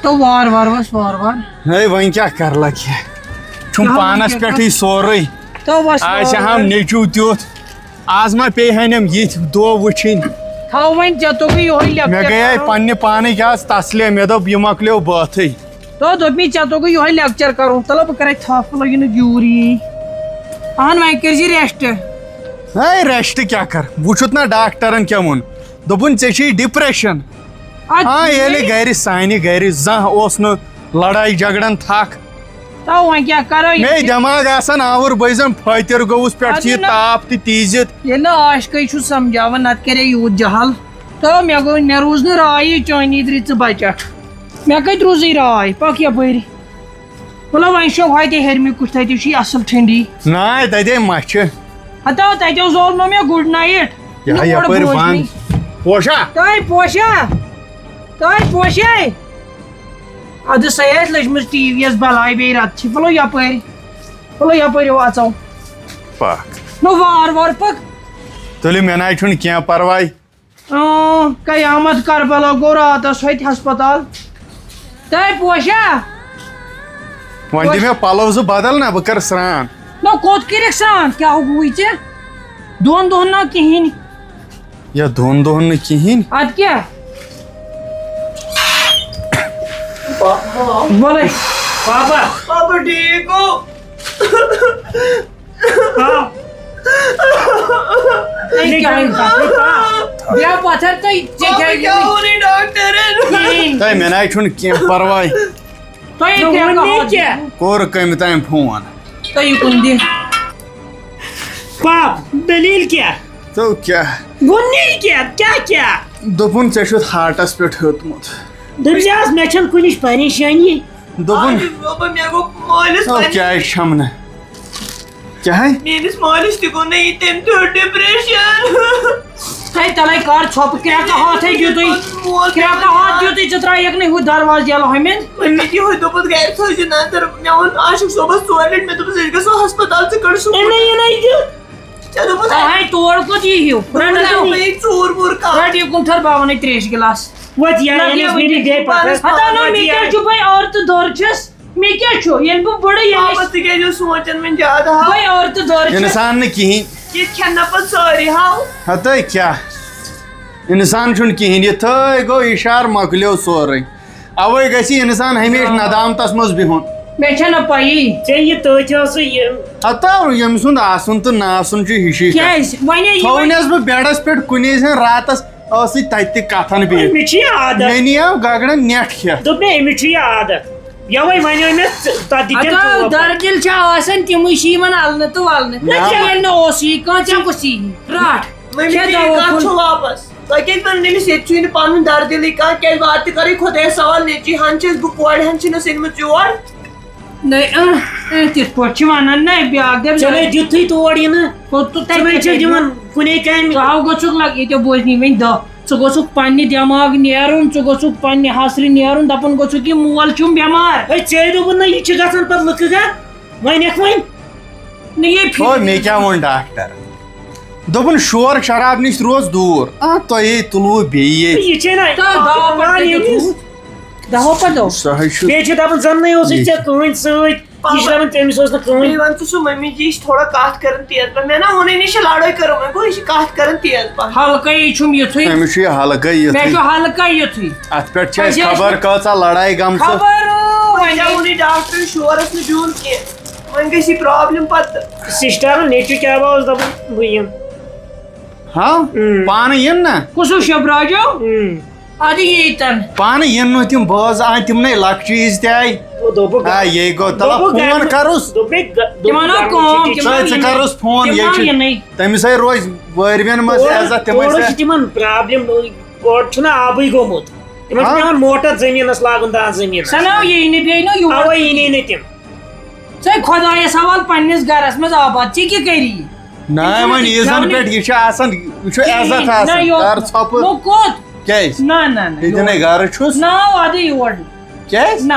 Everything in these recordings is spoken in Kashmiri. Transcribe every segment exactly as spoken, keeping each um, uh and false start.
تو وار وار وس وار وار۔ ہے، وۄنۍ کیٛاہ کَرٕ لَگہِ؟ چھُم کیٛاہ پانَس وۄنۍ کیٛاہ پٮ۪ٹھٕے کَرٕ؟ سورُے۔ تو وس آز چھِ وار ہم وار۔ نیٚچوٗ تیُتھ۔ آز ما پیٚیہِ ہَن یِم یِتھۍ دۄہ وٕچھِنۍ؟ تھاو وۄنۍ، ژےٚ توٚگُے یِہوٚے لیکچر مےٚ گٔیے کَرُن۔ پنٛنہِ پانٕے کیٛاہ آز تسلے، مےٚ دوٚپ یہِ مۄکلیو بٲتھٕے۔ تو دوٚپ مےٚ، ژےٚ توٚگُے یِہوٚے لیکچر کَرُن، تَلہٕ بہٕ کَرَے تھَپھ، لَگہِ نہٕ گیوٗرٕے۔ اَہَن، وۄنۍ کٔرۍ زِ rest۔ ہے، rest کیٛاہ کَرٕ؟ وٕچھُتھ نہ ڈاکٹرَن کیٛاہ ووٚن؟ دوٚپُن، "ژےٚ چھے depression۔" اَدٕ ہاں، ییٚلہِ ییٚلہِ گرِ، سانہِ گرِ زانٛہہ اوس نہٕ لڑایہِ جھگڑن تھکھ۔ تو وۄنۍ کیٛاہ کرو؟ یہِ مے چھِ دٮ۪ماغ آسان آوُر، بٔے زن پھٲتِر گوٚوُس، پٮ۪ٹھ چھِ اَدٕ یہِ نہ۔ تاپھ تہِ تیٖزِتھ۔ ییٚلہِ نہٕ عاشقٕے چھُ سمجھاوان، نتہٕ کرے یوٗت جہل۔ تو مےٚ گوٚو، مےٚ روٗز نہٕ راے یہِ چٲنی درِ ژٕ بچکھ۔ مےٚ کتہِ روٗزٕے راے؟ پکھ یپٲرۍ۔ مطلب، وۄنۍ شوٚنٛگ ہۄتہِ ہیٚرمہِ کُٹھِ، تَتہِ چھُ یہِ اَصٕل ٹھٔنٛڈی۔ ناے، تَتہِ مَچھِ۔ ہتا، تَتہِ اوس زولمو مےٚ good night۔ یہِ ہا نہٕ گۄڈٕ یَپٲرۍ بوزنٕے۔ بنٛد۔ پوشا۔ تۄہہِ پوشا؟ تۄہہِ پوشے؟ اَدٕ سۄے آسہِ لٔجمٕژ ٹی وی یَس بَلاے بیٚیہِ رَتہٕ چھِ۔ پھُلو یَپٲرۍ۔ پھُلو یَپٲرۍ ہیوٗ اَژو۔ پَکھ۔ نہ، وار وار پَک۔ تُلِو، مےٚ ناے چھُنہٕ کینٛہہ پَرواے۔ اۭں، قیامت کربلا گوٚو راتس ہوٚتہِ ہسپتال۔ تۄہہِ پوشا؟ وۄنۍ دِ مےٚ پلو زٕ بدل نا، بہٕ کرٕ سرٛان۔ نہ، کوٚت کٔرِکھ سرٛان؟ کیٛاہ گوٚوُے ژےٚ؟ دۄن دۄہن نہ کِہیٖنۍ۔ یا دۄن دۄہن نہٕ کِہیٖنۍ؟ ادٕ کیٛاہ؟ وَلَے۔ پاپا۔ پاپا ٹھیٖک گوٚو؟ آ۔ تۄہہِ کیٛاہ وَنہِ پَتہٕ؟ پاپا۔ بیٚہہ پَتھَر تُہۍ، ژےٚ کیٛاہ پاپا کیٛاہ ووٚنُے ڈاکٹرن؟ کِہیٖنۍ۔ تۄہہِ مےٚ نَے چھُنہٕ کینٛہہ پَرواے۔ تۄہہِ نہ کیٛاہ ووٚن مےٚ کَہَو کینٛہہ۔ کوٚر کٔمۍ تام فون؟ تُہۍ یہِ کُن دِ۔ پاپ، دٔلیٖل کیٛاہ؟ تو کیٛاہ؟ ووٚن نہٕ کینٛہہ، کیٛاہ کیٛاہ؟ دوٚپُن ژےٚ چھُتھ ہارٹَس پٮ۪ٹھ ہیوٚتمُت۔ دوٚپمَس، مےٚ چھَنہٕ کُنِچ پریشٲنی۔ دوٚپُن، آ، دوٚپُن، مےٚ گوٚو مٲلِس او، پننِس۔ کیٛازِ چھَم نہٕ؟ کیٛاہ؟ میٛٲنِس مٲلِس تہِ گوٚو نہ یہِ، تٔمۍ تہِ ہیوٚت depression۔ ہے، تَلَے کَر ژھۄپہٕ، کرٛٮ۪کہٕ ہاتھَے دیُتُے۔ مول کرٛٮ۪کہٕ ہاتھ دیُتُے، ژٕ ترٛایَکھ نہٕ ہُہ دروازٕ یَلہٕ ہُمہِ۔ أمِس یِہوٚے دوٚپُت، گَرِ تھٲیزِ نظر۔ مےٚ ووٚن عاشق صٲبَس ژورِ لَٹہِ، مےٚ دوٚپُس، أسۍ گژھو ہسپتال، ژٕ کَڑ سُہ۔ أمۍ نَے، یہِ نَے دیُت۔ ژےٚ دوٚپُتھ، اَہَے، تور کوٚت یی ہیوٗ؟ رَٹ رَٹ یہِ۔ یہِ ژوٗر ووٗر کانٛہہ۔ رَٹ یہِ کُنٹھر باوَنے ترٛیش گِلاس۔ وۄتھ یا لَگیا ییٚلہِ وۄنۍ مِمی یہِ گٔے پَتہٕ۔ پانَس ہتا نہ، پانَس مےٚ کیٛاہ وۄتھ چھُ، بہٕ عورتہٕ دٔر چھَس؟ مےٚ کیٛاہ چھُ؟ ییٚلہِ بہٕ بٔڑٕ ییٚلہِ پاپَس تہِ کیٛازِ اوس سونٛچان وۄنۍ زیادٕ ہا؟ بہٕ عورتہٕ دٔر چھَس۔ اِنسان نہٕ کِہیٖنۍ۔ یہِ کھٮ۪ن نہ پَتہٕ سٲری ہاو۔ ہَتٲے کیٛاہ؟ اِنسان چھُنہٕ کِہیٖنۍ۔ یہِ تھٲے گوٚو اِشارٕ، مۄکلیو سورُے۔ اَوَے گژھِ اِنسان ہمیشہِ ندامتَس منٛز بِہُن۔ مےٚ چھَنہٕ پَیی۔ ژےٚ یہِ تٔتھۍ ٲسٕے یہِ۔ ہَتاو، ییٚمۍ سُنٛد آسُن تہٕ نہ آسُن چھُ ہِشی کَتھ۔ کیٛازِ؟ وۄنۍ ییٚلہِ وۄنۍ تھوونَس بہٕ بیڈَس پٮ۪ٹھ کُنی زٔنۍ راتَس، ٲسٕے تَتہِ تہِ کَتھَن بِہِتھ۔ مےٚ چھِ یہِ عادت۔ مےٚ نِیو گگرَن نٮ۪ٹ کھٮ۪تھ۔ دوٚپ مےٚ، أمِس چھُ یہِ عادت۔ یَوَے وَنیو مےٚ، ژٕ-، تَتھ دِتٮ۪ن ہَتاو، ژوپ۔ دَردِل چھِ آسان، تِمَے چھِ یِوان اَلنہٕ تہٕ وَلنہٕ۔ نہ، نہ، ژےٚ ییٚلہِ نہٕ اوسُے کانٛہہ، ژےٚ کُس یی؟ رَٹھ۔ مٔمی کھےٚ تہِ یی دوا کَتھ پھوٚل۔ چھُ واپَس۔ تۄہہِ کیٛازِ وَنان أمِس ییٚتہِ چھُے نہٕ پَنُن دَردِلٕے کانٛہہ؟ کیٛازِ واتہِ تہِ کَرٕے خۄدایَس سوال، نیٚچی ہَن چھَس بہٕ کورِ ہَن چھِنَس أنۍمٕژ یور۔ نَے، اَہ، اَہ، تِتھ پٲٹھۍ چھِ وَنان نَے، بیٛاکھ دَپہِ ژےٚ نَے۔ نَے دیُتھُے تور یِنہٕ۔ گوٚو تہٕ ژٕ تَتہِ نَے کیٛاہ چھَکھ کَرِ؟ دِوان کُنے کامہِ۔ ژٕ ہاو گوٚژھُکھ لَگ-، ییٚتہِ بوزنی وۄنۍ دَہ۔ ژٕ گوٚژھُکھ پننہِ دٮ۪ماغ نیرُن، ژٕ گوٚژھُکھ پننہِ حسرِ نیرُن، دَپُن گوٚژھُکھ، یہِ مول چھُم بٮ۪مار۔ ہے، ژےٚ دوٚپُن نہ، یہِ چھِ گژھان پَتہٕ لُکہٕ گَرٕ، وۄنۍ یَتھ وۄنۍ۔ نہ، یہِ او، مےٚ کیٛاہ ووٚن ڈاکٹر؟ دوٚپُن، شور شراب نِش روز دوٗر۔ آ، تۄہے تُلوٕ بیٚیہِ ییٚتہِ۔ یہِ چھے نہ تو دوا پَتہٕ کَتہِ ییٚمِس۔ تھوٚوُتھ؟ دوا پَتہٕ دوا۔ سُہ حظ چھُ بیٚیہِ چھِ دَپان، زَن نَے اوسُے یہِ۔ ژےٚ کٕہٕنۍ سۭتۍ۔ یہِ چھِ دَپان، تٔمِس اوس نہٕ کٕہٕنۍ۔ بیٚیہِ وَن ژٕ سُہ مٔمی جی، یہِ چھِ تھوڑا کَتھ کَران تیز پَہَن۔ مےٚ نا ووٚنُے نہ، یہِ چھِ لڑٲے کٔرمٕژ، وۄنۍ گوٚو، یہِ چھِ کَتھ کَران تیز پَہَن۔ حلقے یہِ چھُم یُتھُے۔ أمِس چھُ یہِ حلقے یُتھُے۔ مےٚ چھُ حلقے یُتھُے۔ اَتھ پٮ۪ٹھ چھِ اَسہِ اَسہِ خبر کۭژاہ لڑایہِ گٔمژٕ۔ خبر، وۄنۍ وۄنۍ کیٛاہ ووٚنُے ڈاکٹرَن، شورَس نہٕ بِہُن کینٛہہ۔ وۄنۍ گژھِ یہِ problem پَتہٕ۔ سِسٹَرَن نیٚچوٗ کیٛاہ بہٕ اوس دَپان، بہٕ یِمہٕ۔ ہاں؟ اۭں۔ پانہٕ یِن نا؟ کُس ہیوٗ شبراجو؟ اۭں۔ اَدٕ ییٖتَن۔ پانہٕ یِن نہٕ تِم، بہٕ حظ آے تِمنٕے لۄکچہِ عیٖذ تہِ آے۔ او، دوٚپُکھ آ، یے گوٚو، تَلہ دوٚپُکھ فون گَرٕ-، کَرُس۔ دوٚپُکھ گَ-، دوٚپُکھ تِمَن آو گَرٕ کٲم، وٕچھِتھ تِمَن ژٕ، آو ژٕ یِنٕے۔ کَرُس فون، تِمَن یے آو چھُ، یِنٕے۔ تٔمِس آے روزِ وٲرۍ مٮ۪ن منٛز تورٕ، عزت، تِمَن تورٕ چھِ۔ چھِ تِمَن problem، اورٕ چھُنہٕ آبٕے گوٚمُت۔ تِمَن چھُ ہاں؟ پٮ۪وان موٹر زٔمیٖنَس لاگُن، تَتھ زٔمیٖنَس۔ سۄ نہ یی نہٕ بیٚیہِ نہٕ یور۔ اَوَے یی نہٕ تِم۔ ژے خۄدایَس حوال پنٛنِس گَرَس منٛز آباد، ژےٚ کیٛاہ کَری؟ نہ، یِم چھِ وۄنۍ عیٖذَن گٮ۪ونٕے۔ پٮ۪ٹھ یہِ چھُ آسان، یہِ چھُ کِہیٖنۍ عزت نہ آسان، یور۔ کَر ژھۄپہٕ۔ نہ کوٚت؟ کیٛازِ؟ نہ، نہ، نہ، ییٚتہِ یور۔ نَے گَرٕ چھُس۔ نہ، اَدٕ یور نہٕ۔ کیٛازِ؟ نہ،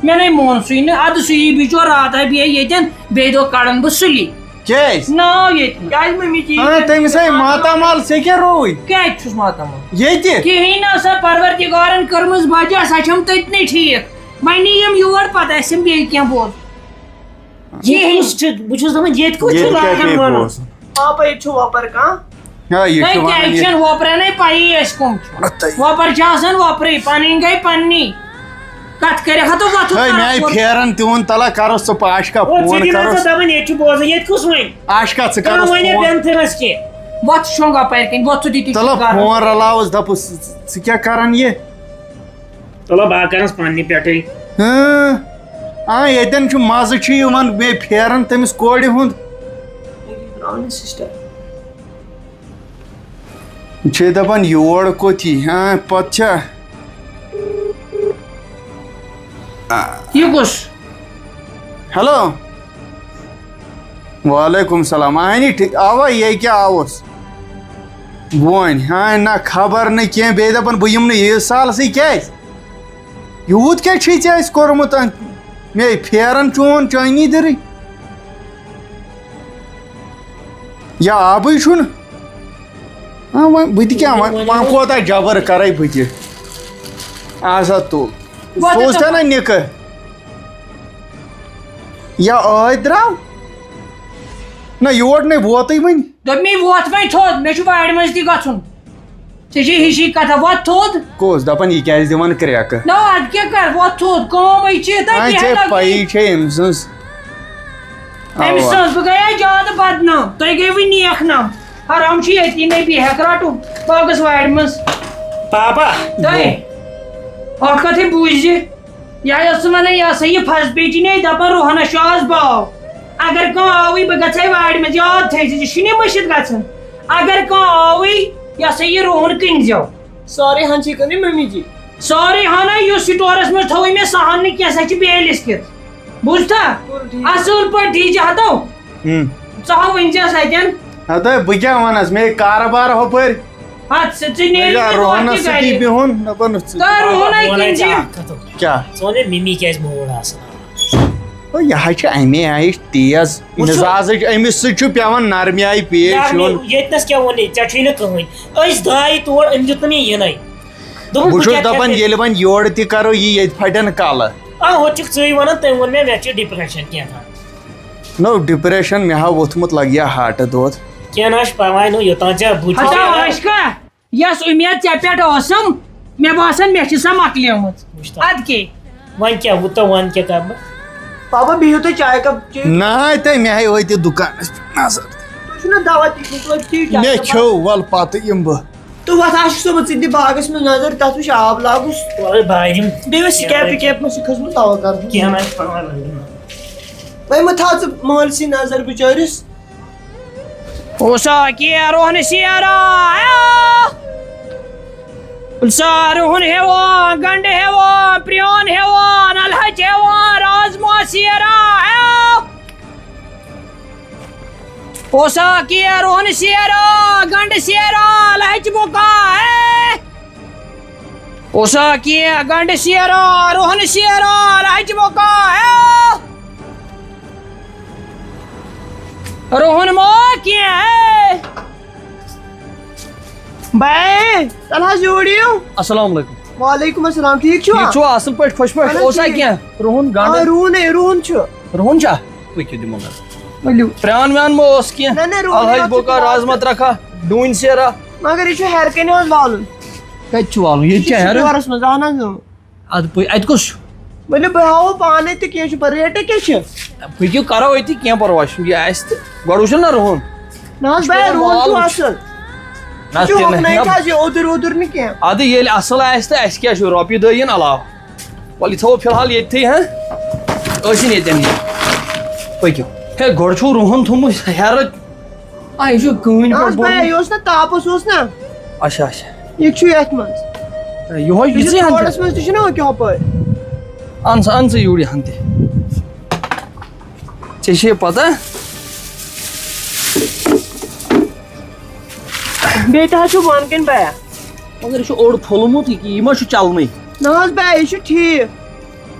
مےٚ نَے مون سُے نہٕ، اَدٕ سُہ یی بِچور راتھا بیٚیہِ ییٚتٮ۪ن، بیٚیہِ دۄہ کَڑَن بہٕ سُلی۔ کیٛازِ؟ ناو ییٚتہِ۔ کیٛازِ مٔمی جی؟ ہاں، تٔمِس ہے ماتامال، ژےٚ کیٛاہ رووُے؟ کیٛازِ چھُس ماتامال؟ ییٚتہِ؟ کِہیٖنۍ نہٕ، سۄ پروردِگارن کٔرمٕژ بجا، سۄ چھَم تٔتنٕے ٹھیٖک۔ وۄنۍ یِم یور، پتہٕ آسٮ۪م بیٚیہِ کینٛہہ بوزُن۔ ییٚتہِ کِہیٖنۍ۔ کُس چھُ؟ بہٕ چھُس دَپان، ییٚتہِ کُس چھُ ییٚتہِ کیٛاہ لاگان پیٚیہِ وَنُن؟ بوزُن؟ پاپا، ییٚتہِ چھُ وۄپَر کانٛہہ؟ ہا، یہِ تۄہہِ چھُ وَنان کیٛازِ یہِ۔ چھَنہٕ وۄپرَنَے پَیی أسۍ کٕم چھِ؟ اَدٕ تۄہہِ وۄپَر چھِ آسان وۄپرٕے، پَنٕنۍ گٔے پَننی۔ کَتھ کٔرِکھ ہا تہٕ وۄتھُتھ ہے، مےٚ آیہِ کَرُکھ۔ پھیران تِہُنٛد تَلہ، کَرُس ژٕ پاش کا او، فون، ژٕ دِ نہ کَرُس۔ ژٕ دَپان، ییٚتہِ چھُ بوزان، ییٚتہِ کُس وَنہِ؟ آش کا، ژٕ کانٛہہ کَرُس وَنہِ فون۔ بٮ۪نتھٕرَس کینٛہہ۔ وۄتھ شۄنٛگ اَپٲرۍ کِنۍ، وۄتھ ژٕ دِ تِتھُے تَلہ گَرٕ۔ فون رَلاوُس، دَپُس، ژٕ، ژٕ کیٛاہ کَران یہِ؟ تُلو، بہٕ ہا کرس پننہِ پٮ۪ٹھٕے۔ اۭں۔ آ، ییٚتٮ۪ن چھُ مزٕ چھُ یِوان بیٚیہِ پھیران تٔمِس کورِ ہُنٛد۔ سسٹر۔ چھِ دپان یور کوٚت یی؟ ہاں، پتہٕ چھا؟ آ۔ یہِ کُس؟ ہیلو۔ وعلیکم السلام۔ اہنی ٹھیک، اوا، یہِ کیٛاہ آوُس؟ بونۍ، ہاں، نہ خبر نہٕ کینٛہہ، بیٚیہِ دَپان بہٕ یِمہٕ نہٕ ییٖژ سالسٕے۔ کیٛازِ؟ یوٗت کیٛاہ چھُے ژےٚ اَسہِ کوٚرمُت؟ مے پھیران چون چٲنی دِرٕے۔ یا آبٕے چھُنہٕ۔ ہاں، وۄنۍ بہٕ تہِ کیٛاہ، وۄنۍ، وۄنۍ کوتاہ جبر کَرَے بہٕ تہِ؟ آسا تُل۔ وۄنۍ سوز تہِ تھا نہ نِکہٕ۔ یا ٲدۍ درٛاو؟ نہ، یور نَے ووتُے وۄنۍ۔ دوٚپمَے، ووت وۄنۍ تھوٚد، مےٚ چھُ وارِ منٛز تہِ گژھُن۔ ژےٚ چھے ہِشی کَتھا، ووت تھوٚد۔ کُس دَپان، یہِ کیٛازِ دِوان کرٛٮ۪کہٕ؟ نہ، اَدٕ کیٛاہ کَر، ووت تھوٚد، کٲمٕے چھِ تہٕ وۄنۍ کیٛاہ چھے لَگہِ؟ پَیی چھے أمۍ سٕنٛز۔ أمۍ اَوا۔ سٕنٛز، بہٕ گٔیے زیادٕ بدنام، تُہۍ گٔیوٕ نیک نام۔ حرام چھُ ییٚتی نَے، بہٕ ہٮ۪کہٕ رَٹُن، بہٕ گژھٕ وارِ منٛز۔ پاپا۔ تۄہہِ اَکھ کَتھٕے بوٗزِ۔ یہِ ہا ٲس ژٕ وَنان، یہِ ہسا یہِ فَس بیٚیہِ چھِ مےٚ دَپان، روہنَس چھُ آز باو۔ اگر کانٛہہ آوٕے، بہٕ گژھٕ ہا وارِ منٛز، یاد تھٲیزِ، یہِ چھُنہٕ مٔشِتھ گژھان۔ اگر کانٛہہ آوٕے، یہِ ہسا یہِ روہَن کٕنۍ زیو۔ سارے ہن چھِ کٕنٕنۍ مٔمی جی۔ سارے ہن ہا، یُس سٹورَس منٛز تھوٚوُے مےٚ، سۄ ہن نہٕ کینٛہہ، سۄ چھِ بیلِس کِتھ۔ بوٗزتھا؟ تُل ٹھیٖک۔ اَصٕل پٲٹھۍ دیٖزِ ہَتو۔ ہُم۔ ژٕ ہا ؤنۍ زٮ۪س اَتٮ۪ن۔ ہَتہٕ بہٕ کیٛاہ وَنَس، مےٚ کارٕبار ہُپٲرۍ۔ اَدٕ سا، ژٕ نیرِ مےٚ گوٚو نہٕ روہنَس گۄڈٕ سۭتی گَرِ۔ بِہُن، مےٚ بوٚنُس ژٕ۔ تۄہہِ روہَن وَنان اَتہِ ژےٚ کِنۍ اَکھ کَتھ۔ کیٛاہ؟ ژٕ وَن مےٚ مِمی کیٛازِ موٗڈ آسان؟ او، یہِ حظ چھِ اَمے آیِچ تیز وٕچھِو۔ مِزازٕچ، أمِس سۭتۍ چھُ پٮ۪وان نرمہِ آیہِ پیش یار، یُن۔ مےٚ ییٚتہِ نَس کیٛاہ ووٚن یہِ؟ ژےٚ چھُے نہٕ کٕہٕنۍ۔ أسۍ درٛاے تور، أمۍ دیُت نہٕ مےٚ یِنَے۔ دوٚپُن، بہٕ بہٕ چھُس کیٛاہ دَپان، کَرٕ؟ ییٚلہِ وۄنۍ یورٕ تہِ کَرو یہِ، ییٚتہِ پھٹن کَلہٕ۔ آ، ہُتہِ چھُکھ ژٕے وَنان، تٔمۍ ووٚن مےٚ، مےٚ چھُ depression کینٛہہ تام۔ نو، depression، مےٚ ہا ووٚتھمُت لَگہِ ہا ہاٹہٕ دود۔ کینٛہہ نہ حظ چھُ پَرواے، نو، یوٚتام ژےٚ بہٕ چھُس ہتا یارا۔ عٲشکہ، یۄس اُمید ژےٚ پٮ۪ٹھ ٲسٕم، مےٚ باسان، مےٚ چھِ سۄ مۄکلیمٕژ۔ وٕچھ تو۔ اَدٕ کیٛاہ؟ وۄنۍ کیٛاہ، وۄنۍ تہِ وَن کیٛاہ کَرٕ بہٕ؟ پاپا، بِہِو تُہۍ چاے کپ چیٚیِو۔ نہ، تۄہہِ مےٚ ہے وٲتِو دُکانَس پٮ۪ٹھ نظر۔ تُہۍ چھِو نہ دوا تہِ کھیٚنۍ، توتہِ چیٚیِو چاے مےٚ کپ۔ کھیوٚو، وَلہٕ پَتہٕ یِمہٕ بہٕ۔ تہٕ وۄتھ عاشق صٲبَس ژٕ تہِ باغس منٛز نظر، تَتھ وٕچھ آب لاگُس۔ وَلہٕ بہٕ دِمہٕ۔ بیٚیہِ ٲس سِکیپ وِکیپ ما چھِ کھٔژمٕژ تَوَے کَرُن۔ کینٛہہ نہ حظ چھُ پَرواے، وَلہٕ دِمہٕ۔ وۄنۍ مہ تھاو ژٕ مٲلۍ سٕے نظر بِچٲرِس۔ اوسا کینٛہہ روہنہٕ سیرا؟ پُلسار روہن ہیوان، گنڈٕ ہیوان، پرٛان ہیوان، الہٕ ہَچہِ ہیوان، رازما سیرا۔ اوسا کینٛہہ روہن سیرا، گنڈٕ سیرا، الہٕ ہَچہِ بُکا، اے؟ اوسا کینٛہہ گنڈٕ سیرا، روہن سیرا، الہٕ ہَچہِ بُکا، اے؟ روہن ما کینٛہہ، اے؟ بے، تَلہٕ حظ یوٗرۍ یِیِو۔ السلام علیکم۔ وعلیکم السلام، ٹھیٖک چھِوا؟ ٹھیٖک چھِوا؟ اَصٕل پٲٹھۍ، خۄش پٲٹھۍ؟ اَہَن حظ اوسا ٹھیٖک۔ کینٛہہ رُہُن آ، گنٛڈٕ؟ رُہُن ہے، رُہُن چھُ۔ رُہُن چھا؟ پٔکِو دِمو نظر۔ ؤلِو۔ پرٛان ویٛان ما اوس کینٛہہ؟ نہ، نہ، رُہُن الہٕ ہَچہِ یوت چھُ بُکا، پرٛان۔ رازما ترٛکھا، ڈوٗنۍ سیرا۔ مگر یہِ چھُ ہیٚرٕ کَنہِ حظ والُن۔ کَتہِ چھُ والُن؟ ییٚتہِ یہِ چھا چھُ ہیٚرٕ؟ سٹورَس منٛز، اَہَن حظ، اۭں۔ اَدٕ پٔکۍ، اَتہِ کُس چھُ؟ ؤلِو، بہٕ ہاوو پانَے تہٕ کینٛہہ چھُنہٕ پَرواے۔ ریٹہ کیٛاہ چھِ؟ پٔکِو، کَرو أتی، کینٛہہ پَرواے چھُنہٕ، یہِ آسہِ تہٕ گۄڈٕ وٕچھو نہ رُہُن۔ نہ حظ، بہٕ ہے، رُہُن چھُ مال وٕچھ۔ اَصٕل۔ نہ، یہِ چھُ تہِ نہٕ، ہوٚکھنٲیِتھ نہ۔ حظ، یہِ اوٚدُر ووٚدُر نہٕ کینٛہہ۔ اَدٕ ییٚلہِ اَصٕل آسہِ تہٕ اَسہِ کیٛاہ چھُ، رۄپیہِ دَہ یِن علاوٕ۔ وَلہٕ، یہِ تھاوو فِلحال ییٚتھی، ہہ؟ أسۍ چھِنہٕ ییٚتٮ۪ن یہِ۔ پٔکِو۔ ہے، گۄڈٕ چھُو رُہُن تھوٚمُت ہیٚرٕ۔ آ، یہِ چھُ کٕہٕنۍ نہ حظ، پٮ۪ٹھ بیا، بوٚرمُت۔ یہِ اوس نہ تاپس اوس نہ۔ اچھا، اچھا۔ یہِ چھُ یتھ منٛز۔ یِہوٚے یہِ چھُ یِژٕے ہن تھوڑس چھا؟ منٛز تہِ چھُنہ وۄنۍ کیٛاہ ہُپٲرۍ۔ اَن سا، اَن سا یوٗرۍ یہِ ہن تہِ۔ ژےٚ چھے پتہ؟ بیٚیہِ تہِ حظ چھُ بۄن کَنۍ بیا۔ مگر یہِ چھُ اوٚڑ پھوٚلمُت، یہِ، یہِ ما چھُ چلنٕے؟ نہ حظ بیا، یہِ چھُ ٹھیٖک۔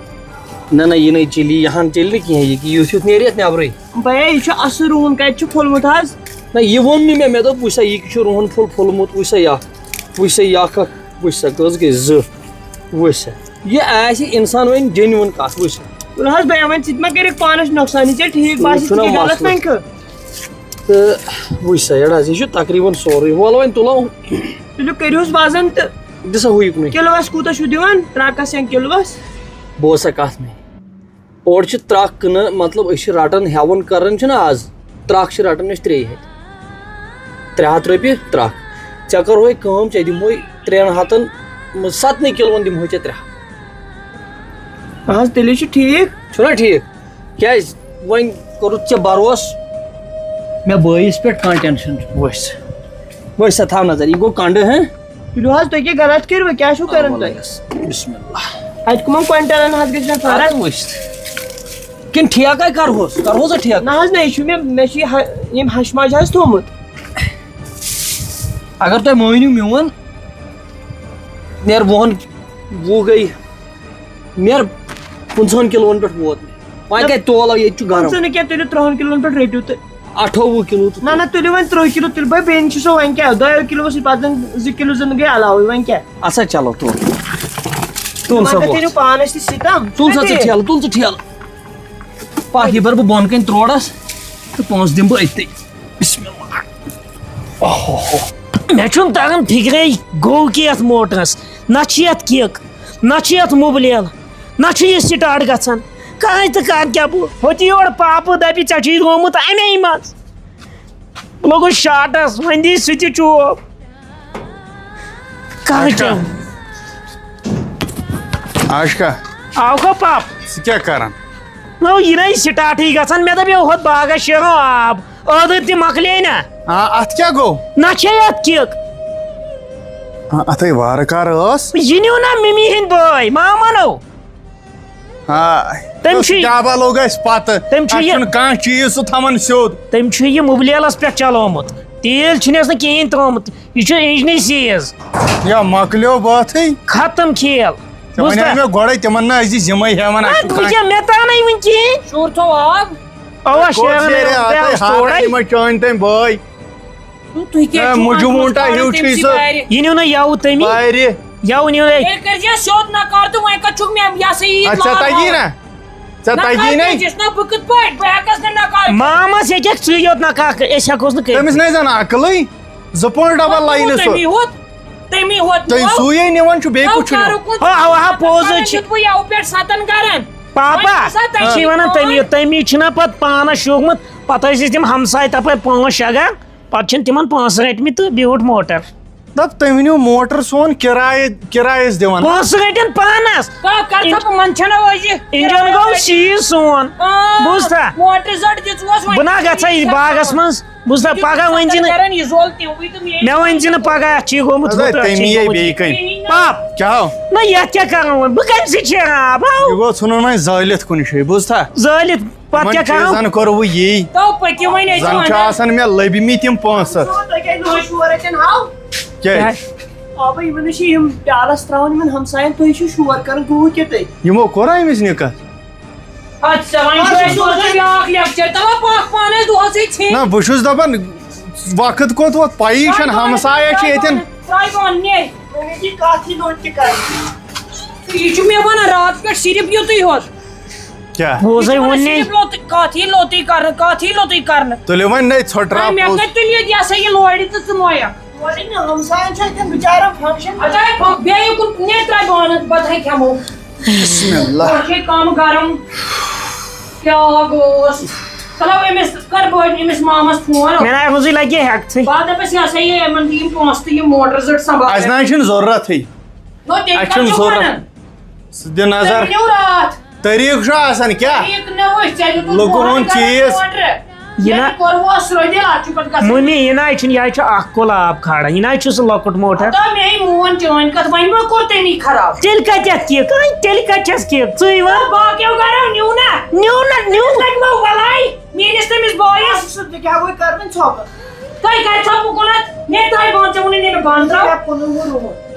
نہ نہ، یہِ نَے چلی، یہِ ہن چلہِ نہٕ کینٛہہ، یہِ یُتھ یُتھ نیرِ یَتھ نٮ۪برٕے۔ بیا، یہِ چھُ اَصٕل رُہُن، کَتہِ چھُ پھوٚلمُت حظ؟ نہ، یہِ ووٚن نہٕ مےٚ، مےٚ دوٚپ، وٕچھ سا، یہِ کیُتھ چھُ رُہُن پھوٚل پھوٚلمُت، وٕچھ سا یَکھ، وٕچھ سا یَکھ اَکھ، وٕچھ سا کٔژ گٔے زٕ، وٕچھ سا۔ یہِ آسہِ اِنسان وۄنۍ جینوَن کَتھ، وٕچھ سا۔ وَلہٕ حظ بیا، وۄنۍ ژٕ تہِ ما کٔرِکھ پانَس نۄقصان، یہِ ژےٚ ٹھیٖک باسہِ، یہِ ژٕ چھُنہ کیٛاہ غلط مسلہٕ۔ وۄنۍ کھٕ۔ تہٕ وٕچھ سا، یَڑ حظ، یہِ چھُ تقریٖباً سورُے۔ وَلہٕ وۄنۍ تُلو۔ تُلِو، کٔرِو حظ وزن تہٕ دِ سا ہُہ یُکنُے۔ کِلوَس کوٗتاہ چھُو دِوان؟ ترٛکَس یا کِلوَس؟ بوز سا کَتھ مےٚ۔ اورٕ چھِ ترٛکھ کٕنان، مطلب، أسۍ چھِ رَٹان، ہٮ۪وان کَران چھِنہ آز، ترٛکھ چھِ رَٹان أسۍ ترٛیٚیہِ ہَتہِ۔ ترٛےٚ ہَتھ رۄپیہِ ترٛکھ۔ ژےٚ کَرہوے کٲم، ژےٚ دِمہوے ترٛٮ۪ن ہَتَن، سَتنٕے کِلوَن دِمہوے ژےٚ ترٛےٚ ہَتھ۔ اَہَن حظ، تیٚلے چھُ ٹھیٖک۔ چھُنہ ٹھیٖک؟ کیٛازِ وۄنۍ کوٚرُتھ ژےٚ بروس؟ مےٚ بٲیِس پٮ۪ٹھ کانٛہہ ٹٮ۪نشَن چھُنہٕ۔ وٕچھ سا، وٕچھ سا، تھاو نظر، یہِ گوٚو کَنٛڈٕ، ہہ؟ تُلِو حظ، تُہۍ کیٛاہ غلط کٔرِو، کیٛاہ چھُو کَران تُہۍ؟ بسم اللہ۔ اَتہِ کٕمَن کویِنٹَلَن حظ گژھِ مےٚ فرق؟ اَدٕ وٕچھ۔ کِنہٕ ٹھیکَے کَرہوس؟ کَرہوسا ٹھیکہٕ؟ نہ حظ، نہ، یہِ چھُ مےٚ، مےٚ چھُ یہِ ہَ-، ییٚمۍ ہَشہِ ماجہِ حظ تھوٚومُت۔ اگر تُہۍ مٲنِو میون، نیر وُہَن، وُہ گٔے، نیر پٕنٛژٕہَن کِلوَن پٮ۪ٹھ ووت مےٚ۔ وۄنۍ نہ، کَتہِ تولو، ییٚتہِ چھُ گرم۔ پٕنٛژٕہ نہٕ کینٛہہ، تُلِو ترٛہَن کِلوَن پٮ۪ٹھ رٔٹِو تُہۍ۔ اَٹھووُہ کِلوٗ تہٕ نہ، نہ، تُلِو وۄنۍ ترٛہ کِلوٗ، تُلِو بَے، بیٚیہِ چھُ سُہ وۄنۍ کیٛاہ، دۄیو کِلوٗوَس سۭتۍ پَتہٕ زٕ کِلوٗ زَن گٔے علاوٕے، وۄنۍ کیٛاہ؟ اَسا چلو، تُل۔ تُل سا وۄنۍ بوٚٹھ۔ کٔرِو پانَس تہِ سِتَم۔ تُل سا ژٕ ٹھیلہٕ، تُل ژٕ ٹھیلہٕ۔ پَتھ یہِ بَرٕ بہٕ بۄن کَنۍ تروڑَس تہٕ پونٛسہٕ دِمہٕ بہٕ أتھی۔ بسم اللہ۔ اوہ ہو ہو۔ مےٚ چھُنہٕ تَران فِکرے، گوٚو کیٛاہ یَتھ موٹرَس؟ نہ چھِ یَتھ کِک، نہ چھِ یَتھ مُبلیل، نہ چھُ یہِ سٹاٹ گژھان۔ کانٛہہ تہٕ کَر کیٛاہ بہٕ؟ ہوٚتہِ یورٕ پاپہٕ دَپہِ، "ژےٚ چھُے رومُت اَمے منٛز۔" بہٕ لوٚگُس شاٹَس، وۄنۍ دی سُہ تہِ چوب۔ کانٛہہ آشکا۔ کیٛاہ؟ آشکا۔ آو گوٚو پاپہٕ۔ ژٕ کیٛاہ کَران؟ نو، یہِ نَے سٹاٹٕے گژھان۔ مےٚ دَپیو، ہُتھ باغَس شیرو آب۔ ٲدٕر تہِ مۄکلے نا۔ آ، اَتھ کیٛاہ گوٚو؟ نہ چھے اَتھ کِک۔ آ، اَتھَے وارٕ کار ٲس۔ یہِ نیوٗ نا مِمی ہِنٛدۍ بٲے، مامَنو۔ آ، تٔمۍ یُس چھُ یہِ، جابا لوٚگ اَسہِ پَتہٕ۔ تٔمۍ چھُ اَسہِ یہِ، چھُنہٕ کانٛہہ چیٖز سُہ تھاوان سیوٚد۔ تٔمۍ چھُ یہِ مُبلیلَس پٮ۪ٹھ چلومُت۔ تیٖل چھُنہٕ اَسہِ نہٕ کِہیٖنۍ ترٛوومُت۔ یہِ چھُ اِنجنٕے سیٖز۔ یا مۄکلیو باتھٕے۔ ختم کھیل۔ ژےٚ بوٗزتھا؟ وَنیو مےٚ گۄڈَے، تِمَن نہ اَسہِ دِ ذِمَے ہٮ۪وان، اَسہِ اَدٕ چھُ وٕنکٮ۪ن کانٛہہ۔ مےٚ تانَے وٕنہِ کِہیٖنۍ۔ شُر تھوٚو آب۔ اَوا، کوٚت شیرَن نیرِ ہے، اَتھَے اوس ہَتھ تورَے۔ یِمَے چٲنۍ تٔمۍ بٲے۔ تُہۍ کیٛازِ ہے، چھِو مُجہِ پانہٕ ووٗنٛٹا پانہٕ ہیوٗ تٔمۍ چھُے سٕے سُہ۔ بارِ؟ یہِ نیوٗ نہ یَوٕ تٔمی۔ بارِ۔ یَوٕ نیوٗ نہ۔ تیٚلہِ کٔرۍ زِ سیوٚد نکار تہٕ وۄنۍ کَتہِ چھُکھ مےٚ یہِ ہسا یہِ اَدٕ ژےٚ لال تَگی ہاوُن؟ نہ؟ ژےٚ نہ تَگی کَتہِ نَے؟ چھِس نہ بہٕ کِتھ پٲٹھۍ؟ بہٕ ہٮ۪کَس نہٕ نکار کٔرِتھ۔ مامَس ہیٚکٮ۪کھ ژٕے یوت نکار کٔرِتھ، أسۍ ہٮ۪کوس نہٕ کٔرِتھ۔ تٔمِس نَے زَن عقلٕے۔ زٕ point double line سُہ۔ تٔمی ہوت، تٔمی ہوت تُہۍ نِوَو۔ سُے ہے نِوان چھُ، بیٚیہِ نَو کُس چھُ نِوان؟ کَرُکھ وۄنۍ ہا، ہا، ہا، پوٚز حظ چھُ۔ دیُت بہٕ یَوٕ پٮ۪ٹھ سَتَن گَرَن۔ پاپا، وۄنۍ چھُ سا یہِ چھِ تٔمی وَنان تٔمی، تٔمی چھِنہ پَتہٕ پانَس شوٗبمُت۔ پَتہٕ ٲسۍ أسۍ تِم ہمساے تَپٲرۍ پانٛژھ شےٚ گَرٕ۔ پَتہٕ چھِنہٕ تِمَن پونٛسہٕ رٔٹمٕتۍ تہٕ بیوٗٹھ موٹر۔ دَپ، تُہۍ ؤنِو، موٹر سون کِرایہِ، کِرایَس دِوان۔ پونٛسہٕ رٔٹِن پانَس۔ کا-، کَر اِن-، ژھۄپہٕ، منٛد چھَنہ أزی اِنجن کِرایہِ گوٚو رٔٹِتھ۔ سیٖز سون۔ آ، بوٗزتھا؟ موٹر زَڈ دِژوس وۄنۍ۔ بہٕ نا گژھٕ ہا یہِ باغَس منٛز۔ بوٗزتھا؟ یہِ پَگاہ ؤنۍ زِ نہٕ۔ کَران یہِ زول تِموٕے تہٕ مےٚ۔ مےٚ ؤنۍ زِ نہٕ پَگاہ اَتھ چھِ یہِ گوٚمُت ہُتھ، اَتھ چھِ یہِ تٔمی یے گوٚمُت بیٚیہِ یہِ۔ کَنہِ۔ پاپ۔ کیٛاہ ہو؟ نہ، یَتھ کیٛاہ کَران وۄنۍ؟ بہٕ کَمہِ سۭتۍ شیران آب؟ ہاو۔ یہِ گوٚو ژھٕنُن وۄنۍ زٲلِتھ کُنہِ جایہِ، بوٗزتھا؟ زٲلِتھ۔ پَتہٕ یِمَن کیٛاہ کَرو؟ چیٖزَن کوٚروٕ یی۔ تو پٔکِو وۄنۍ، أسۍ زَن چھِ وَنان۔ آسان مےٚ لٔبۍ مٕتۍ یِم پونٛسہٕ۔ ژٕ وَن، تۄہہِ کیٛازِ لوگ شور اَتٮ۪ن؟ ہاو۔ کیٛازِ؟ کیٛاہ؟ آ، بہٕ یِمَن نِش چھِ یِم پیالَس ترٛاوان یِمَن ہمسایَن، تُہۍ چھِو شور کَران، گوٚوٕ کیٛاہ تۄہہِ؟ یِمو کوٚرا أمِس نِکاح؟ اَدٕ سا، وۄنۍ چھُ اَسہِ بوزُن بیٛاکھ لیکچر، دَپان پَکھ پانہٕ ٲسۍ دۄہَسٕے ژھیٚنۍ۔ نہ، بہٕ چھُس دَپان، وقت کوٚت ووت، پَیی چھَنہٕ، ہمسایہ چھِ ییٚتٮ۪ن۔ ترٛاوِ بۄن، نیرِ۔ وۄنۍ یہِ کَتھ یی نوٚٹ تہِ کَرنہٕ۔ یہِ چھُ مےٚ وَنان راتھ پٮ۪ٹھ صرف یُتُے ہوت۔ کیٛاہ؟ بوزے یہِ چھُ وۄنۍ وَنان نے۔ صرف لوٚتُے، کَتھ یی لوٚتُے کَرنہٕ، کَتھ یی لوٚتُے کَرنہٕ۔ تُلِو وۄنۍ نٔے ژھۄٹھ نہ، ترٛاو مےٚ پوٚز۔ کَتہِ تُلہِ یہِ، یہِ ہسا یہِ لورِ تہٕ ژٕ لویَکھ۔ لورِ نہٕ، ہمساین چھُ اَتٮ۪ن بِچارَن function۔ اَدٕ ہَے، بیٚیہِ کُن نیرِ ترٛاوِ بانہٕ، بَتہٕ ہَے کھٮ۪مو۔ بسم اللہ۔ پَتہٕ چھے کَم گرم۔ کیٛاہ گوٚوس؟ چلو، أمِس کَر بہٕ أمِس مامَس فون۔ مےٚ نہ روزٕے لَگہِ ہٮ۪کتھٕے۔ بہٕ دَپَس، یہِ ہسا یہِ یِمَن دِ یِم پونٛسہٕ تہٕ یِم موٹر زٔٹ سنٛبھال۔ اَسہِ نہ حظ چھِنہٕ ضروٗرتھٕے۔ نو، تیٚلہِ اَسہِ کَتھ چھُنہٕ چھُو ضروٗرت۔ وَنان؟ سُہ دِ نظر۔ تُہۍ ؤنِو راتھ۔ طریٖقہٕ چھُ آسان کیٛاہ؟ طریٖقہٕ نہ وٕچھ، ژےٚ دیُتُتھ لوٚگُن برونٛہہ ہُنٛد کَنہِ چیٖز۔ موٹر۔ یہِ نہ۔ مےٚ کوٚر وۄس رۄدِ، اَتھ چھُ پَتہٕ گژھان۔ مُمہِ، یہِ نہ چھُنہٕ، یہِ حظ چھُ اَکھ کُل آب کھالان، یہِ نہ حظ چھُ سُہ لۄکُٹ موٹر۔ ہتا مے مون چٲنۍ کَتھ، وۄنۍ ما کوٚر تٔمی خراب؟ تیٚلہِ کَتہِ اَتھ کِک؟ اَے، تیٚلہِ کَتہِ چھَس کِک؟ ژٕے وَن۔ باقیو گَرو نیوٗ نہ۔ نیوٗ نہ، نیوٗ۔ لَگہِ وۄنۍ وَلاے میٛٲنِس تٔمِس بٲیِس۔ سُہ تہِ کیٛاہ گوٚو کَرُن ژھۄپہٕ؟ تۄہہِ کَتہِ ژھۄپہٕ کُنَتھ؟ مےٚ تۄہہِ ووٚن، ژےٚ ووٚنُے نہٕ مےٚ بَنٛد ترٛاو۔ مےٚ کُنوُہ روٗد۔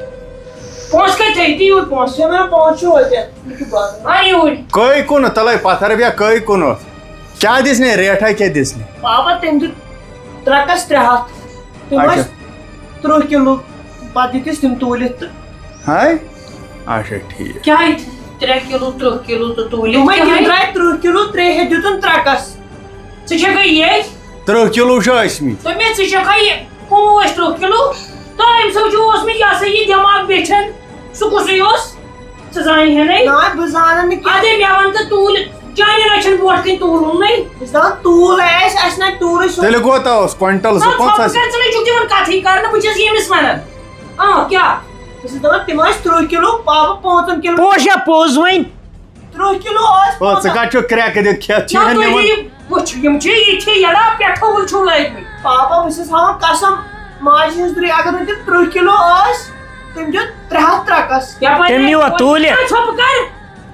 پونٛسہٕ کَتہِ تھٲیِو؟ دِیِو یوٗرۍ پونٛسہٕ۔ ژےٚ وَنان پونٛسہٕ چھُ وَتہِ۔ اَن یوٗرۍ۔ کٔہۍ کُنُتھ؟ تَلَے پَتھر بیٚیہِ کٔہۍ کُنُتھ؟ کیٛاہ دِژ نے ریٹھا کیٛاہ دِژ نے؟ پاپا تٔمۍ دیُت ترٛکَس ترٛےٚ ہَتھ۔ تِم اچھا۔ ٲسۍ تٕرٛہ کِلوٗ۔ پَتہٕ دِتِس تِم توٗلِتھ تہٕ۔ ہاے؟ اچھا، ٹھیٖک۔ کیٛاہ یہِ ترٛےٚ کِلوٗ، تٕرٛہ کِلوٗ تہٕ توٗلِتھ؟ تِمَے کیٛاہ تِم یہِ؟ درٛاے تٕرٛہ کِلوٗ، ترٛےٚ ہَتھ دیُتُن ترٛکَس۔ ژٕ چھَکھا یہِ؟ تٕرٛہ کِلوٗ چھِ ٲسۍمٕتۍ۔ دوٚپمَے، ژٕ چھَکھا یہِ؟ کُنوُہ ٲسۍ تٕرٛہ کِلوٗ۔ تہٕ أمۍ سۭتۍ چھُ اوسمُت یہِ ہسا یہِ دٮ۪ماغ بیٚچھان۔ سُہ کُسُے اوس؟ ژٕ زانہِ ہے نَے۔ نہ، بہٕ زانَن نہٕ کینٛہہ۔ اَدے مےٚ وَن تہٕ توٗلۍ، چانٮ۪ن أچھَن برونٛٹھ کَنہِ توٗلُن نَے۔ بہٕ زانہٕ توٗل آسہِ، اَسہِ نَے توٗلٕے سُہ۔ تیٚلہِ کوٗتاہ اوس؟ کوینٹل زٕ نہ، پانٛژھ ژھۄپہٕ آسہِ؟ کر، ژٕ نَے چھُکھ دِوان کَتھٕے کَرنہٕ، بہٕ چھَس ییٚمِس وَنان۔ آ، کیٛاہ؟ بہٕ چھَس دَپان، تِم ٲسۍ تٕرٛہ کِلوٗ، پاپہٕ پانٛژَن کِلوٗ۔ پوشا پوٚز وۄنۍ۔ تٕرٛہ کِلوٗ ٲسۍ او، ژٕ پانٛژَن۔ کَتہِ چھُکھ کرٛٮ۪کہٕ دِتھ کھٮ۪تھ؟ نہ، چھِہَن تُہۍ نِوان۔ دِیِو، وٕچھ، یِم چھِ یِتھے یَڑا پٮ۪ٹھٕ وُل چھُو لٲگمٕتۍ۔ پاپا، بہٕ چھَس ہاوان قسم ماجہِ ہِنٛز درٕے، اگر نہٕ تِم تٕرٛہ کِلوٗ ٲسۍ، تِم دیُت ترٛےٚ ہَتھ ترٛکَس۔ یَپٲرۍ تٔمۍ نیوٗ اَتھ توٗلِتھ۔ چھۄپہٕ کَر؟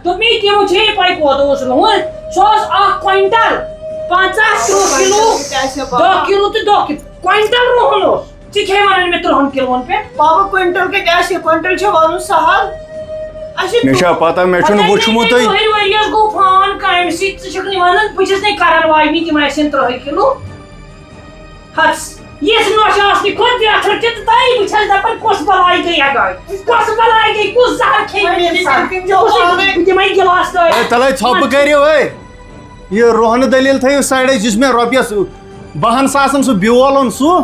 دوٚپمَے، تِمو چھے پَے کوٗتاہ اوس رُہُن۔ سُہ اوس اَکھ کوینٹل، پنٛژاہ، تٕرٛہ کِلوٗ، کیٛاہ چھِ دَہ پاپا؟ کِلوٗ تہٕ دَہ کِلوٗ۔ کوینٹل رُہُن اوس۔ ژٕ کیٛاہ وَنان مےٚ تٕرٛہَن کِلوَن پٮ۪ٹھ؟ پاپا، کوینٹل کیٛاہ، کیٛاہ چھِ؟ کوینٹل چھا وَنُن سہل؟ اَسہِ چھِ مےٚ چھا پَتہ، مےٚ چھُنہٕ پَتہ وُچھمُتٕے۔ مےٚ ؤہٕرۍ ؤرۍ یَس گوٚو فان کامہِ سۭتۍ، ژٕ چھَکھ نہٕ وَنان، بہٕ چھَس نَے کَرَن واجنہِ، تِم آسن تٕرٛہَے کِلوٗ۔ ہَس، یِژھ نۄش آسنہٕ کھۄتہٕ بہتر چھِ تۄہہِ، بہٕ چھَس دَپان، کۄس بَلاے گٔے اَگاے؟ کۄس بَلاے گٔے؟ کُس زَہر کھیٚیہِ مےٚ اِنسان؟ بہٕ دِمَے گِلاس تۄہہِ۔ ہے، تَلَے ژھۄپہٕ کٔرِو، ہے۔ یہِ رُہنہٕ دٔلیٖل تھٲیِو سایڈَس، یُس مےٚ رۄپیَس بَہَن ساسَن سُہ بیول اوٚن سُہ۔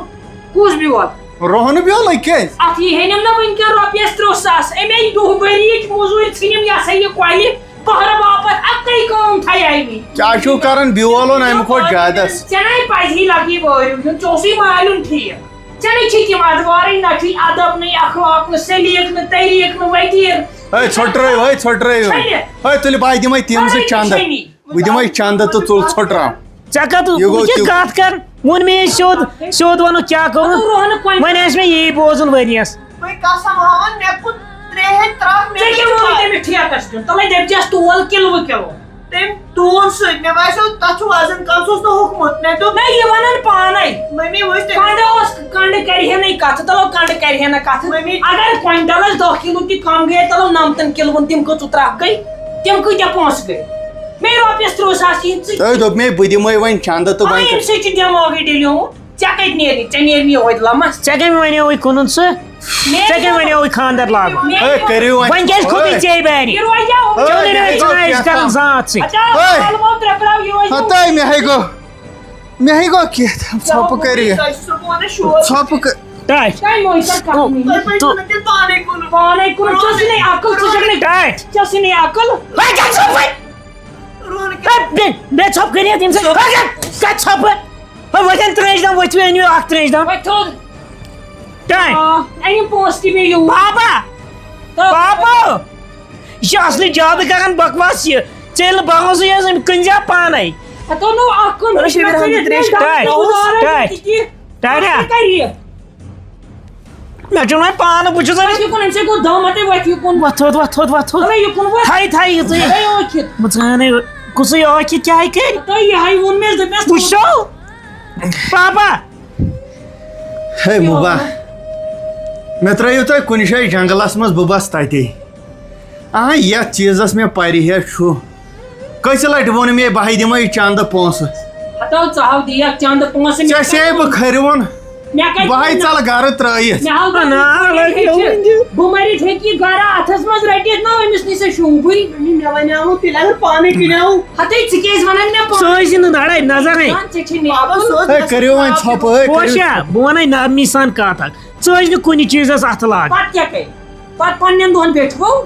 کُس بیول؟ رُہنہٕ بیولٕے کیٛازِ؟ اَتھ یی ہے نہٕ وٕنکٮ۪ن رۄپیَس تٕرٛہ ساس۔ اَمے دُہبٔریِچ موٚزوٗرۍ ژھٕنِم یہِ ہسا یہِ کۄلہِ پٔہرٕ باپَتھ۔ اَکٕے کٲم تھایے مےٚ۔ کیٛاہ چھُو کَران؟ بیول اوٚن اَمہِ کھۄتہٕ زیادَس۔ ژےٚ نَے پَزِ ہے لَگی وٲرِو دیُن، ژےٚ اوسُے مالیُن ٹھیٖک۔ ژےٚ نَے چھِ تِم اَدوارٕے، نہ چھُے اَدب، نَے اخلاق، نہ سلیٖق، نہ طریٖق، نہ وطیٖر۔ ہے، ژھۄٹرٲیِو، ہے، ژھۄٹرٲیِو۔ چھٔلِتھ۔ ہے، تُلہِ بہٕ دِمَے تِم زٕ ژھۄٹرٲیِو چَندٕ۔ چھٔلِتھ۔ بہٕ دِمَے چَندٕ تہٕ ژوٚل ژھۄٹراو۔ ژےٚ کَتھ، یہِ گوٚو بہٕ کیٛاہ تیُتھ۔ کَتھ کَر؟ ووٚن مےٚ أمۍ سیوٚد، سیوٚد وَنُکھ کیٛاہ کوٚرُن؟ رُہنہٕ کۄنہِ۔ وۄنۍ آسہِ مےٚ یی بوزُن ؤریَس۔ وۄنۍ قسم ہاوان، مےٚ کُن ترٛےٚ ہَتھ ترٛکھ، مےٚ ژےٚ کیٛاہ کیٛاہ ووٚنُے وَنُن؟ تٔمِس ٹھیکَس دیُن؟ تَلَے دٔپۍ زٮ۪س تول کِلوٕ کِلوٕ۔ تٔمۍ تول سۭتۍ، مےٚ باسیو تَتھ چھُ وزن کَم، سُہ اوس نہٕ ہوٚکھمُت۔ مےٚ دوٚپ، نہ، یہِ وَنان پانَے۔ مٔمی وٕچھ تٔمۍ۔ کَنٛڈٕ اوس، کَنٛڈٕ کَرِ ہے نہٕ کَتھٕ، تَلو کَنٛڈٕ کَرِ ہے نہٕ کَتھٕ۔ مٔمی۔ اگر کوینٹَلَس دَہ کِلوٗ تہِ کَم گٔے، تَلو نَمتَن کِلوُن تِم کٔژٕ ترٛکھ گٔے؟ تِم کۭتیٛاہ پونٛسہٕ گٔے؟ مے رۄپیَس ترٛہ ساس یِن ژٕ۔ تۄہہِ دوٚپ مے بہٕ دِمَے وۄنۍ چَندٕ تہٕ آ، وۄنۍ اَمہِ کَتہِ؟ سۭتۍ چھُ دٮ۪ماغٕے ڈیلیومُت۔ ژےٚ کَتہِ نیرِ؟ ژےٚ نیرِ مےٚ یِہوٚے لَمَس۔ ژےٚ کَمہِ وَنیوُے کٕنُن سُہ؟ مےٚ ژےٚ کَمہِ وَنیوُے خانٛدَر لاگُن؟ مےٚ ہے، کٔرِو وۄنۍ۔ وۄنۍ کیٛازِ کھوٚتُے ژے بارِ؟ یہِ روزِ ہا ژےٚ ہے، وَنان مےٚ ہے أسۍ گوٚو چھِنہٕ أسۍ کیٛاہ کَران تام۔ زانٛژ سۭتۍ۔ اچھا، ہے۔ کَلہٕ وول ترٛےٚ پھِراو، یہِ روزِ ہا۔ ہَتاے مےٚ ہے گوٚو، مےٚ ہے گوٚو کینٛہہ تام۔ ژھۄپہٕ کٔرِو یہِ۔ تۄہہِ چھُ سُہ پانَس شوق۔ ژھۄپہٕ کٔ-، ٹاے۔ تۄہہِ مٲنۍ سا کَتھ مےٚ۔ تۄہہِ پَزِ وَنُن تیٚلہِ پانَے کُنُن۔ پانَے کُنُن۔ ژےٚ ٲسٕے نَے عقل، ژٕ چھَکھ نَے، ٹاے۔ ژےٚ ٲسٕے نَے عقل۔ ہے، کیٛاہ ژھۄپہٕ؟ روٗد ہے، بے-، بے ژھۄپ کٔرِتھ ییٚمہِ سۭتۍ۔ ہے، کَتہِ ژھۄپہٕ؟ ہے، وۄنۍ کَتہِ ترٛٲج دَم، ؤتھِو أنِو اَکھ ترٛٲج دَم۔ وۄنۍ تھوٚد۔ ٹاے۔ آ، أنِم پونٛسہٕ تہِ بیٚیہِ یوٗر۔ بابا! تہٕ بابا! یہِ چھِ اَصلی زیادٕ کَران بکواس یہِ۔ ژےٚ ییٚلہِ نہٕ بہٕ اوسُے حظ، أمۍ کٕنۍ زِ پانَے۔ ہَتو نو اَکھ کٕن، أسۍ چھِ مےٚ کٕنِتھ ٹاے، ٹاے، ٹاے۔ ٹاے۔ کَرِ یہِ۔ مےٚ چھُنہٕ وۄنۍ پانہٕ، بہٕ چھُس وۄنۍ أمِس یہِ کُن، أمِس ہے گوٚو دَم، ہَتَے وۄتھ یہِ کُن۔ وۄتھ تھوٚد، وۄتھ تھوٚد، وۄتھ تھوٚد۔ ہَتَے یہِ کُن وۄتھ۔ تھَے، تھَے، یہِ ژٕے۔ ہَتَے ٲکھِتھ۔ بہٕ ژٕ ہَنَے، کُسٕے ٲکھِتھ کیٛاہ کَرِ؟ ہَتَے یہِ ہَے ووٚن مےٚ، دوٚپمَس وٕچھو۔ پاپا۔ ہے مُبا، مےٚ ترٛٲیِو تُہۍ کُنہِ جایہِ جنٛگلَس منٛز، بہٕ بَسہٕ تَتے۔ آ، یَتھ چیٖزَس مےٚ پَرِہے چھُ۔ کٔژِ لَٹہِ ووٚن مےٚ، بہٕ ہَے دِمَے چَندٕ پونٛسہٕ۔ ہَتو، ژٕ ہاو دِیَکھ چَندٕ پونٛسہٕ، مےٚ ژےٚ کَتہِ سے بہٕ ووٚن؟ کھٔرِوُن۔ مےٚ کَتہِ بہٕ ہَے ووٚن؟ ژَلہٕ گَرٕ ترٛٲیِتھ۔ مےٚ ہاو نہ، دوٚپمَے، لَگہِ بہٕ مَرِتھ ہیٚچھِ، یِہُنٛد یہِ۔ بہٕ مَرِتھ ہیٚکہِ یہِ گَرٕ اَتھَس منٛز رٔٹِتھ، نہ أمِس نِش چھُ شوٗبٕے۔ مےٚ وَنیٛاوُ تیٚلہِ اگر پانَے کٕنیٛاو۔ ہَتَے، ژٕ کیٛازِ وَنان مےٚ پانہٕ؟ سُہ ٲسۍ نہٕ دَڑَے نظر ہے۔ ژےٚ چھے نہٕ بابا، عقل۔ سُہ اوس ہے، کٔرِو وۄنۍ ژھۄپہٕ، ہے، کٔرِو۔ پوشا، بہٕ وَنَے نرمی سان کَتھ اَکھ۔ ژٕ ٲسۍ نہٕ کُنہِ چیٖزَس اَتھٕ لاگان۔ پَتہٕ کیٛاہ کَرِ؟ پَتہٕ پنٛنٮ۪ن دۄہَن بیٚٹھوو۔ آے،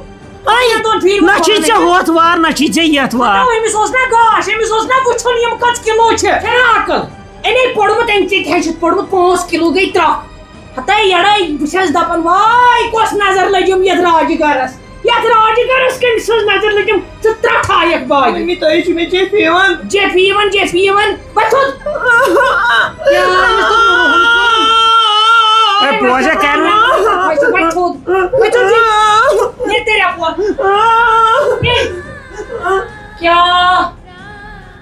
پنٛنٮ۪ن دۄہَن پھیٖرِو نہ چھُے پانَے۔ ژےٚ ہۄتھ وار، نہ چھُے ژےٚ یَتھ وار۔ نہ، أمِس اوس نہ گاش، أمِس اوس نہ وٕچھُن یِم کٔژ کِلوٗ چھِ۔ ژےٚ نہ عقل۔ أمۍ پوٚرمُت، أمۍ ژےٚ تہِ ہیٚچھِتھ پوٚرمُت، پانٛژھ کِلوٗ گٔے ترٛکھ۔ ہَتَے یَڑَے، بہٕ چھَس دَپان، واے، کۄس نظر لٔجِم یَتھ راجہِ گَرَس؟ یَتھ راجہِ گَرَس کٔمۍ سٕنٛز نظر لٔجِم؟ ژٕ ترٛٹھ آیَکھ باگہِ۔ مٔمی، تۄہہِ چھُ مےٚ جیفی یِوان۔ جیفی یِوان، جیفی یِوان۔ وۄتھُن۔ کیٛاہ أمِس دوٚپ نہٕ روہَن کُن؟ ہے، بوزا کَرِ وۄنۍ۔ وۄتھ تھوٚد۔ وۄتھ تھوٚد۔ نیٖر تیٚلہِ اَپور۔ نیٖر۔ کیٛاہ؟